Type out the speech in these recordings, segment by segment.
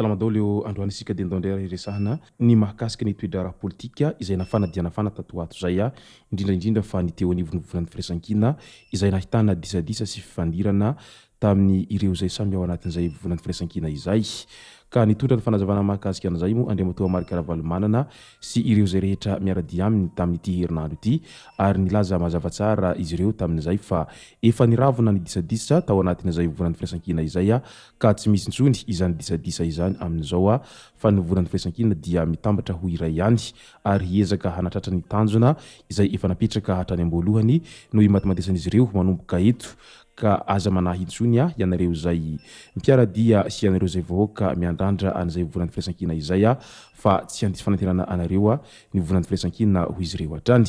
Salama daholo eo androany isika dia ndao indray ary hiresahana ny mahakasika ny toe-draharaha politika izay nafana dia nafana tato ho ato izay indrindra indrindra fa ny teo anivon'ny vovonan'ny firaisankina izay nahitana disadisa sy fifandirana tamin'ny ireo izay samy ao anatin'izay vovonan'ny firaisankina izay. Ka nitondra ny fanazavana mahakasika an'izay moa Andriamatoa Marc Ravalomanana sy ireo izay rehetra miara-dia aminy tamin'ity herinandro ity ary nilaza mazava tsara izy ireo tamin'izay fa efa niravona ny disadisa tao anatin'izay vovonan'ny firaisankina izay ka tsy misy intsony izany disadisa izany amin'izao fa ny vovonan'ny firaisankina dia mitambatra ho iray ihany ary hiezaka hanatratra ny tanjona izay efa napetraka hatrany am-boalohany no himatimatesan'izy ireo manomboka eto Ka aza manahy intsony ah ianareo izay mpiara-dia sy ianareo izay vahoaka miandrandra an'izay volan'ny firaisankina izay ah fa tsy handiso fanantenana anareo ah ny volan'ny firaisankina hoy izy ireo hatrany.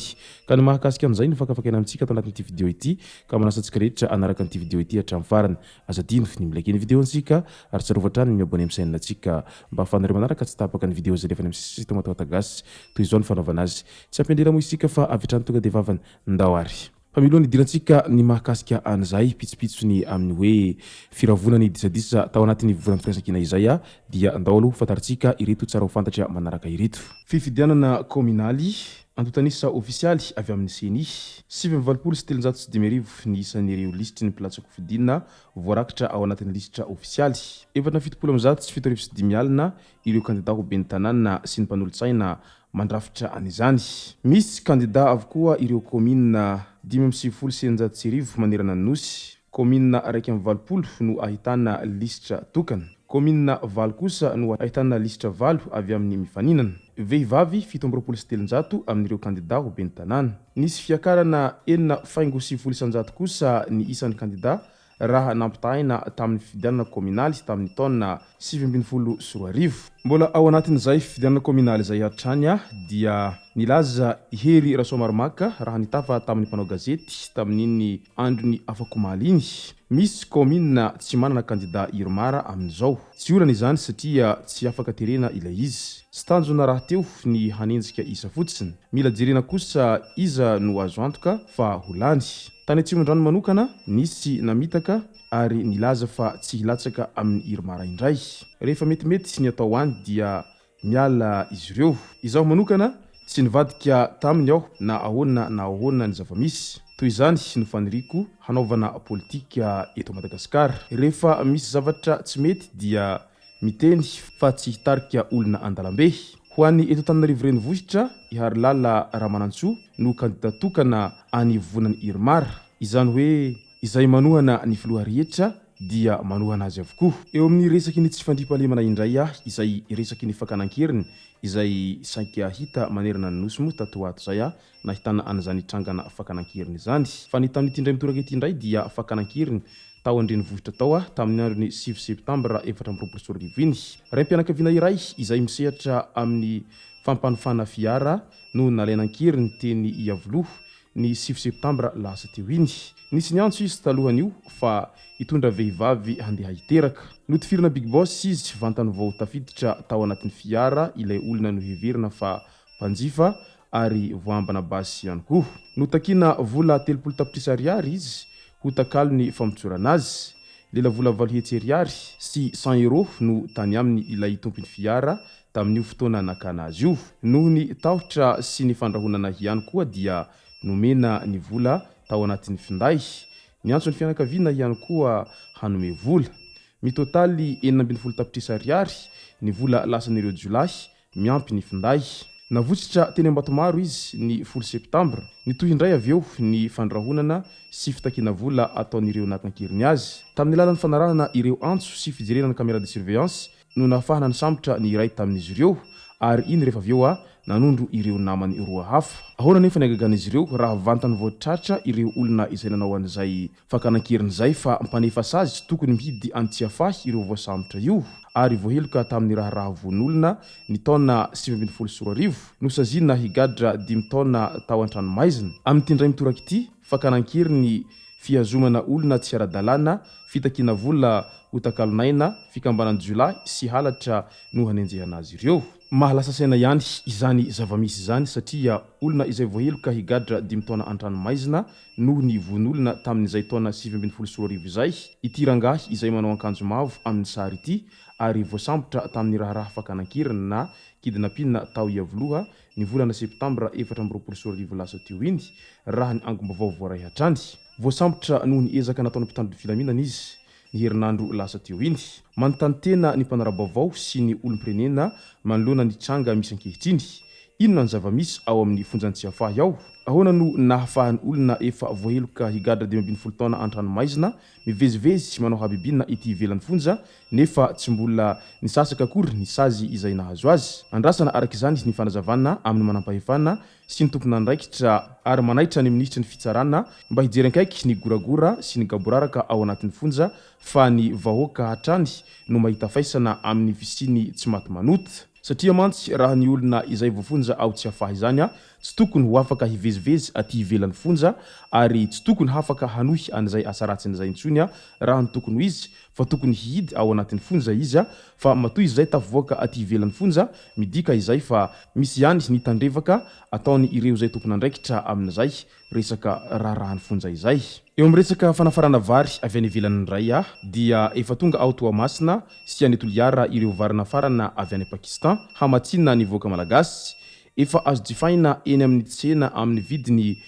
Ka ny mahakasika an'izay no fakafakaina amintsika ato anatin'ity video ity ka manasa antsika rehetra hanaraka an'ity video ity hatramin'ny farany. Aza adino ny mi-like ny video antsika ary tsarovy hatrany ny mi-abonner amin'ny chaîne antsika mba ahafahanareo manaraka tsy tapaka ny video izay alefany amin'ny site Matahotagasy Toy izao ny fanaovana azy. Tsy ampiandrina moa isika fa avy hatrany tonga dia vavany. Ndao ary. Fa mialoha ny hidirantsika ny mahakasika an'izay pitsopitsony amin'ny hoe firavona ny disadisa tao anatin'ny volan'ny firaisankina izay dia ndao aloha ho fantarintsika ireto tsara ho fantatra manaraka ireto. Fifidianana kaominaly, antontan'isa ofisialy avy amin'ny Ceni, 389 ny isan'ireo lisitry ny mpilatsa-kofidina voarakitra ao anatin'ny lisitra ofisialy. 774 alina ireo kandida ho ben'ny tanàna sy ny mpanolotsaina mandrafitra an'izany. Misy kandida avokoa ireo kaominina 1695 manerana ny Nosy. Kaominina 81 no ahitana lisitra tokana. Kaominina valo kosa no ahitana lisitra valo avy amin'ny mifaninana. Vehivavy 327 amin'ireo kandida ho ben'ny tanàna. Nisy fiakarana 6.90 kosa ny isan'ny kandida raha nampitahaina tamin'ny fifidianana kaominaly tamin'ny taona 2019. Mbola ao anatin'izay fifidianana kaominaly izay hatrany dia nilaza i Hery Rasoamaromaka raha nitafa tamin'ny mpanao gazety tamin'iny andron'ny afakomaly iny. Misy kaominina tsy manana kandida Irmar amin'izao. Tsy olana izany satria tsy afaka terena ilay izy. Tsy tanjona rahateo ny hanenjika isa fotsiny. Mila jerena kosa iza no azo antoka fa ho lany. Tany Atsimondrano manokana, nisy namitaka ary nilaza fa tsy hilatsaka amin'ny Irmar indray. Rehefa metimety ny atao any dia miala izy ireo. Izaho manokana, tsy nivadika taminy aho na ahoana na ahoana ny zava-misy. Toy izany no faniriako hanaovana politika eto Madagasikara. Rehefa misy zavatra tsy mety dia miteny fa tsy hitarika olona an-dalambe. Ho an'ny eto Antananarivo Renivohitra, i Harilala Ramanantsoa no kandida tokana any Ivonan'i Irmar. Izany hoe izay manohana ny filoha rehetra dia manohana azy avokoa. Eo amin'ny resaky ny tsy fandriampahalemana indray izay resaky ny fakana an-keriny izay saika hita manerana ny Nosy moa tato ho ato izay nahitana an'izany trangana fakana an-keriny izany. Fa ny tamin'ity indray mitoraka ity indray dia fakana an-keriny tao an-drenivohitra tao tamin'ny andron'ny 9 septambra 2024 iny. Raim-pianakaviana iray izay misehatra amin'ny fampanofana fiara no nalaina an-keriny teny Iavoloha ny 9 septambra lasa teo iny. Nisy niantso izy talohan'io fa hitondra vehivavy handeha hiteraka. Notifirina Big Boss izy vantany vao tafiditra tao anatin'ny fiara ilay olona noheverina fa mpanjifa ary voambana basy ihany koa. Notakiana vola 30 tapitrisa ariary izy ho takalon'ny famotsorana azy. Lelavola 800 ariary sy cent euros no tany aminy ilay tompon'ny fiara tamin'io fotoana nakana azy io. Noho ny tahotra sy ny fandrahonana ihany koa dia nomena ny vola tao anatin'ny finday. Niantso ny fianakaviana ihany koa hanome vola. Mitotaly 16 tapitrisa ariary ny vola lasan'ireo jiolahy miampy ny finday. Navotsitra teny Ambatomaro izy ny 10 septambra. Nitohy indray avy eo ny fandrahonana sy fitakiana vola ataon'ireo naka an-keriny azy. Tamin'ny alalan'ny fanarahana ireo antso sy fijerena ny caméra de surveillance no nahafahana nisambotra ny iray tamin'izy ireo ary iny rehefa avy eo nanondro ireo namany roa hafa. Ahoana anefa ny hagagan'izy ireo raha vantany vao tratra ireo olona izay nanao an'izay fakana an-keriny izay fa mpanefa sazy tsy tokony mihidy any Tsiafahy ireo voasambotra io ary voaheloka tamin'ny raharaha vono olona ny taona 2019, nosaziana higadra dimy taona tao an-tranomaizina. Amin'ity indray mitoraka ity, fakana an-keriny, fihazomana olona tsy ara-dalàna, fitakiana vola ho takalon'aina, fikambanan-jiolahy sy halatra no hanenjehana azy ireo. Mahalasa saina ihany izany zava-misy izany satria olona izay voaheloka higadra dimy taona an-tranomaizina noho ny vono olona tamin'izay taona 2019 izay ity rangahy izay manao ankanjo mavo amin'ny sary ity ary voasambotra tamin'ny raharaha fakana an-keriny na kidnapping tao Iavoloha ny volana septambra 2024 lasa teo iny, raha ny angom-baovao voaray hatrany. Voasambotra noho ny ezaka nataon'ny mpitandro filaminana izy ny herinandro lasa teo iny. Manontany tena ny mpanara-baovao sy ny olom-pirenena manoloana ny tranga misy ankehitriny. Inona ny zava-misy ao amin'ny fonjan'i Tsiafahy ao? Ahoana no nahafahan'ny olona efa voaheloka higadra 15 taona an-tranomaizina mivezivezy sy manao habibiana ety ivelan'ny fonja nefa tsy mbola nisasaka akory ny sazy izay nahazo azy? Andrasana araka izany ny fanazavana amin'ny manampahefana sy ny tompon'andraikitra ary manaitra ny minisitry ny fitsarana mba hijery akaiky ny goragora sy ny gaboraraka ao anatin'ny fonja fa ny vahoaka hatrany no mahita faisana amin'ny fisiany tsy maty manota. Satria mantsy raha ny olona izay voafonja ao Tsiafahy izany tsy tokony ho afaka hivezivezy aty ivelan'ny fonja ary tsy tokony hafaka hanohy an'izay asa ratsiny izay intsony raha ny tokony ho izy fa tokony hihidy ao anatin'ny fonja izy fa matoa izy izay tafavoaka aty ivelan'ny fonja midika izay fa misy ihany ny tandrevaka ataony ireo izay tompon'andraikitra amin'izay resaka raharahan'ny fonja izay. Eo amin'ny resaka fanafarana vary avy any ivelany indray dia efa tonga ao Toamasina sy any Toliara ireo vary nafarana avy any Pakistan hamatsiana ny vahoaka malagasy. Efa azo jifaina eny amin'ny tsena amin'ny vidiny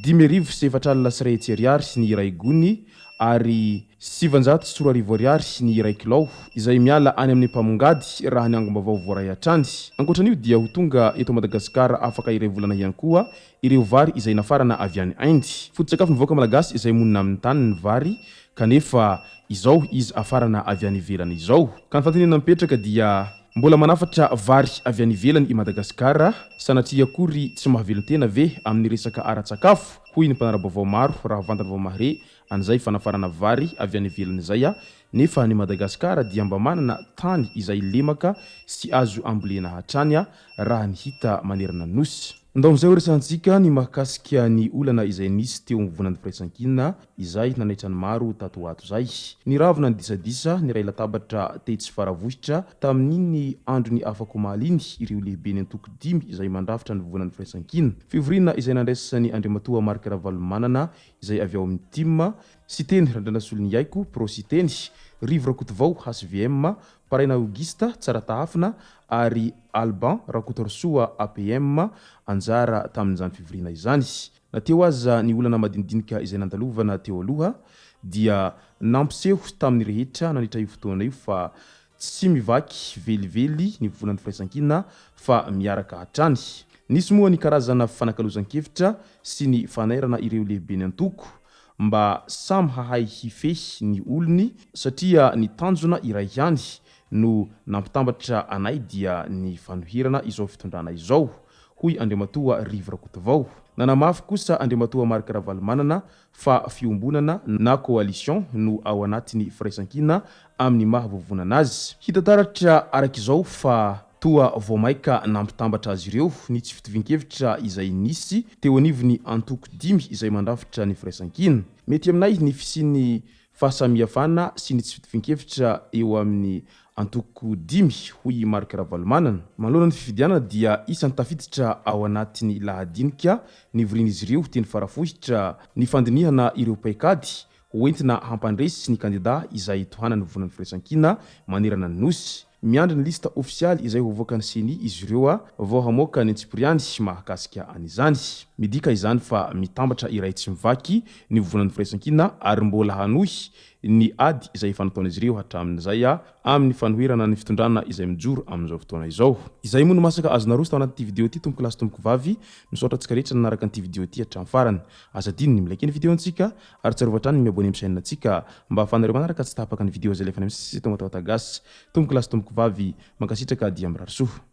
1450 ariary ny iray gony ary 2900 ariary ny iray kilao, izay miala any amin'ny mpamongady raha ny angom-baovao voaray hatrany. Ankoatra an'io dia ho tonga eto Madagasikara afaka iray volana ihany koa ireo vary izay nafarana avy any Inde. Foto-tsakafon'ny vahoaka malagasy izay monina amin'ny tany ny vary kanefa izao izy afarana avy any ivelany izao. Ka ny fanontaniana mipetraka dia mbola manafatra vary avy any ivelany i Madagasikara? Sanatria akory tsy mahavelon-tena ve amin'ny resaka ara-tsakafo? Hoy ny mpanara-baovao maro raha vantany vao mahare an'izay fanafarana vary avy any ivelany izay nefa ny Madagasikara dia mba manana tany izay lemaka sy azo ambolena hatrany raha ny hita manerana ny Nosy. Ndao amin'izay ho resahantsika ny mahakasika ny olana izay nisy teo amin'ny vovonan'ny firaisankina izay nanaitra ny maro tato ho ato izay. Niravona ny disadisa niray latabatra tetsy Faravohitra tamin'iny andron'ny afak'omaly iny ireo lehiben'ny antoko dimy izay mandrafitra ny vovonan'ny firaisankina. Fivoriana izay nandraisan'i Andriamatoa Marc Ravalomanana izay avy ao amin'ny tim, Siteny Randrianasoloniaiko, Pro Siteny, Rivo Rakotovao, hvm, Paraina Auguste, Tsaratahafina, ary Alban Rakotoarisoa, APM, anjara tamin'izany fivoriana izany. Na teo aza ny olana madinidinika izay nandalovana teo aloha dia nampiseho tamin'ny rehetra nandritra io fotoana io fa tsy mivaky velively ny volan'ny firaisankina fa miaraka hatrany. Nisy moa ny karazana fifanakalozan-kevitra sy ny fanairana ireo lehiben'ny antoko mba samy hahay hifehy ny olony satria ny tanjona iray ihany no nampitambatra anay dia ny fanoherana izao fitondrana izao, hoy Andriamatoa Rivo Rakotovao. Nanamafy kosa Andriamatoa Marc Ravalomanana fa fiombonana na coalition no ao anatin'ny firaisankina amin'ny maha vovonana azy. Hita taratra araka izao fa toa vao maika nampitambatra azy ireo ny tsy fitovian-kevitra izay nisy teo anivon'ny antoko dimy izay mandrafitra ny firaisankina. Mety aminay ny fisian'ny fahasamihafana sy ny tsy fitovian-kevitra eo amin'ny antoko dimy, hoy i Marc Ravalomanana. Manoloana ny fifidianana dia isan'ny tafiditra ao anatin'ny lahadinika nivorian'izy ireo teny Farafohitra ny fandinihana ireo paikady ho entina hampandresy ny kandida izay tohanan'ny Vovonan'ny Firaisankina manerana ny Nosy. Miandry ny lista ofisialy izay hovoakan'ny Ceni izy ireo vao hamoaka ny antsipiriany mahakasika an'izany. Midika izany fa mitambatra iray tsy mivaky ny Vovonan'ny Firaisankina ary mbola hanohy ny ady izay efa nataon'izy ireo hatramin'izay amin'ny fanoherana ny fitondrana izay mijoro amin'izao fotoana izao. Izay moa no masaka azo naroso tao anatin'ity video ity tompoko lahy sy tompoko vavy. Misaotra antsika rehetra nanaraka an'ity video ity hatramin'ny farany. Aza adino ny mi-like ny video antsika Ary tsarovy hatrany ny mi-abonner amin'ny chaîne ntsika mba ahafahanareo manaraka tsy tapaka ny video izay alefanay misesy eto Matawata Gasy. Tompoko lahy sy tompoko vavy, mankasitraka dia mirary soa.